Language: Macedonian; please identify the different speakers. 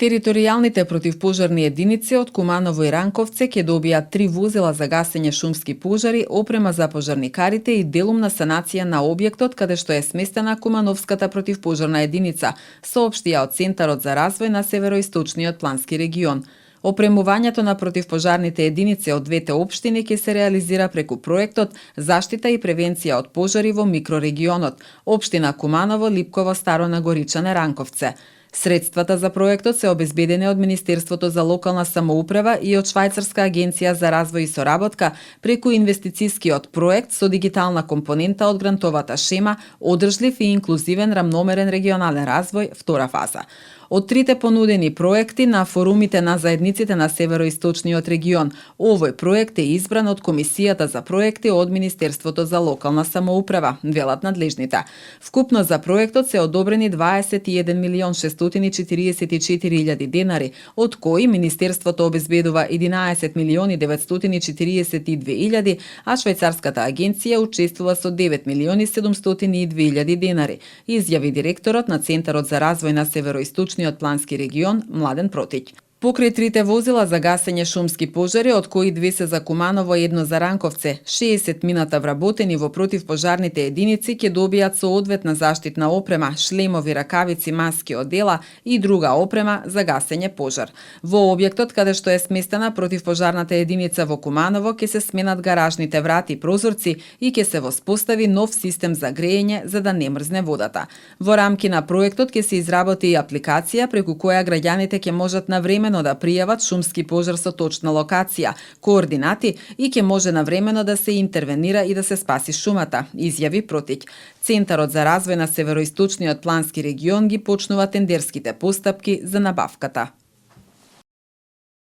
Speaker 1: Територијалните противпожарни единици од Куманово и Ранковце ќе добијат 3 возила за гасење шумски пожари, опрема за пожарникарите и делумна санација на објектот каде што е сместена Кумановската противпожарна единица, соопштија од Центарот за развој на Североисточниот плански регион. Опремувањето на противпожарните единици од двете општини ќе се реализира преку проектот Заштита и превенција од пожари во микрорегионот, општина Куманово, Липково, Старо Нагоричане, Ранковце. Средствата за проектот се обезбедени од Министерството за локална самоуправа и од Швајцарска агенција за развој и соработка преку инвестицискиот проект со дигитална компонента од грантовата шема Одржлив и инклузивен рамномерен регионален развој, втора фаза. Од трите понудени проекти на форумите на заедниците на Североисточниот регион, овој проект е избран од Комисијата за проекти од Министерството за локална самоуправа, велат надлежните. Вкупно за проектот се одобрени 21.644.000 денари, од кои Министерството обезбедува 11.942.000, а Швајцарската агенција учествува со 9.702.000 денари, изјави директорот на Центарот за развој на Североисточниот плански регион Младен Протиќ. Покрај трите возила за гасење шумски пожари, од кои 2 се за Куманово и 1 за Ранковце, 60 мината вработени во противпожарните единици ќе добијат соодветна заштитна опрема, шлемови, ракавици, маски, одела и друга опрема за гасење пожар. Во објектот каде што е сместена противпожарната единица во Куманово ќе се сменат гаражните врати и прозорци и ќе се воспостави нов систем за грејење за да не мрзне водата. Во рамки на проектот ќе се изработи и апликација преку која граѓаните ќе можат навремено да пријават шумски пожар со точна локација, координати и ќе може навремено да се интервенира и да се спаси шумата, изјави Протиќ. Центарот за развој на Североисточниот плански регион ги почнува тендерските постапки за набавката.